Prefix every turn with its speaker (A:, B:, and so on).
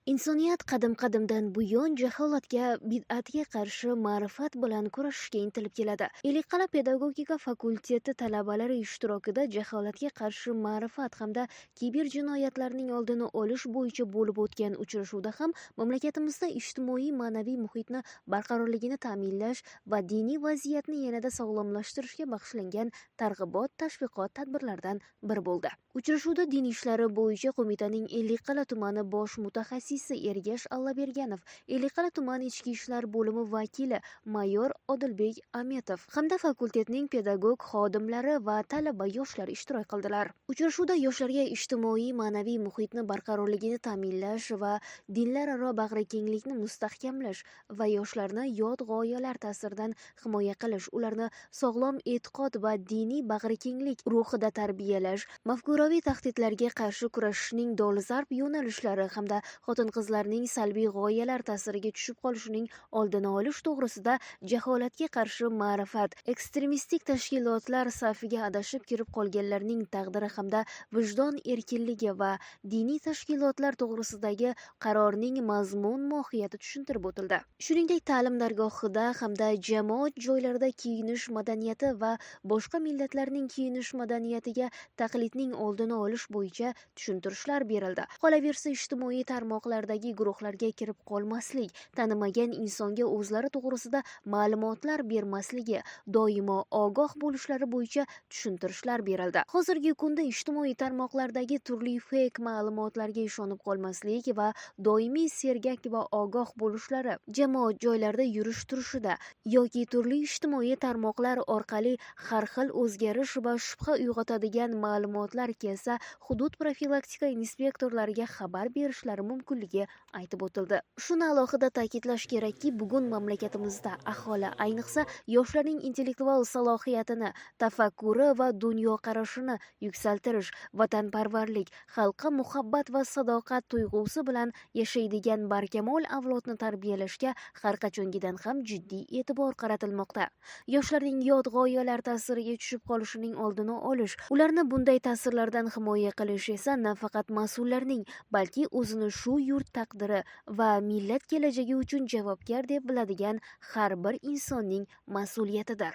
A: Insoniyat qadim-qadimdan buyon jaholatga, bid'atga qarshi ma'rifat bilan kurashishga intilib keladi. Ellikqal'a pedagogika fakulteti talabalari ishtirokida jaholatga qarshi ma'rifat hamda kiber jinoyatlarning oldini olish bo'yicha bo'lib o'tgan uchrashuvda ham mamlakatimizda ijtimoiy ma'naviy muhitni barqarorligini ta'minlash va diniy vaziyatni yanada sog'lomlashtirishga bag'ishlangan targ'ibot tashviqot tadbirlaridan biri bo'ldi. Uchrashuvda din ishlari bo'yicha qo'mitaning Ellikqal'a tumani bosh mutaxassisi Ergash Allaberganov, Ellikqal'a tumani ichki ishlar bo'limi vakili mayor Odilbek Ametov hamda fakultetning pedagog xodimlari va talaba yoshlar ishtirok qildilar. Uchrashuvda yoshlarga ijtimoiy ma'naviy muhitni barqarorligini ta'minlash va dinlararo bag'rikenglikni mustahkamlash va yoshlarni yot g'oyalar ta'siridan himoya qilish, ularni sog'lom e'tiqod va diniy bag'rikenglik ruhida tarbiyalash, mafkuraviy tahdidlarga qarshi kurashishning dolzarb yo'nalishlari hamda xotin-qizlarning salbiy g'oyalar ta'siriga tushib qolishining oldini olish to'g'risida jaholatga qarshi ma'rifat, ekstremistik tashkilotlar safiga adashib kirib qolganlarning taqdiri hamda vijdon erkinligi va diniy tashkilotlar to'g'risidagi qarorning mazmun mohiyati tushuntirib o'tildi. Shuningdek, ta'lim dargohida hamda jamoat joylarida kiyinish madaniyati va boshqa millatlarning kiyinish madaniyatiga taqlidning oldini olish bo'yicha tushuntirishlar berildi. Qolaversa, ijtimoiy tarmoqlardagi guruhlarga kirib qolmaslik, tanimagan insonga o'zlari to'g'risida ma'lumotlar bermasligi, doimo ogoh bo'lishlari bo'yicha tushuntirishlar berildi. Hozirgi kunda ijtimoiy tarmoqlardagi turli fake ma'lumotlarga ishonib qolmaslik va doimiy sergak va ogoh bo'lishlari, jamoat joylarida yurish turishida yoki turli ijtimoiy tarmoqlar orqali har xil o'zgarish va shubha uyg'otadigan ma'lumotlar kelsa, hudud profilaktika inspektorlariga xabar berishlari mumkinligi aytib o'tildi. Shuni alohida ta'kidlash kerakki, bugun mamlakatimizda aholi, ayniqsa yoshlarning intellektual salohiyatini, tafakkuri va dunyoqarashini yuksaltirish, vatanparvarlik, xalqqa muhabbat va sadoqat tuyg'usi bilan yashaydigan barkamol avlodni tarbiyalashga har qachongidan ham jiddiy e'tibor qaratilmoqda. Yoshlarning yot g'oyalar ta'siriga tushib qolishining oldini olish, ularni bunday ta'sirlardan himoya qilish esa nafaqat mas'ullarning, balki o'zini shu yurt taqdiri va millat kelajagi uchun javobgar deb biladigan har bir insonning mas'uliyatidir.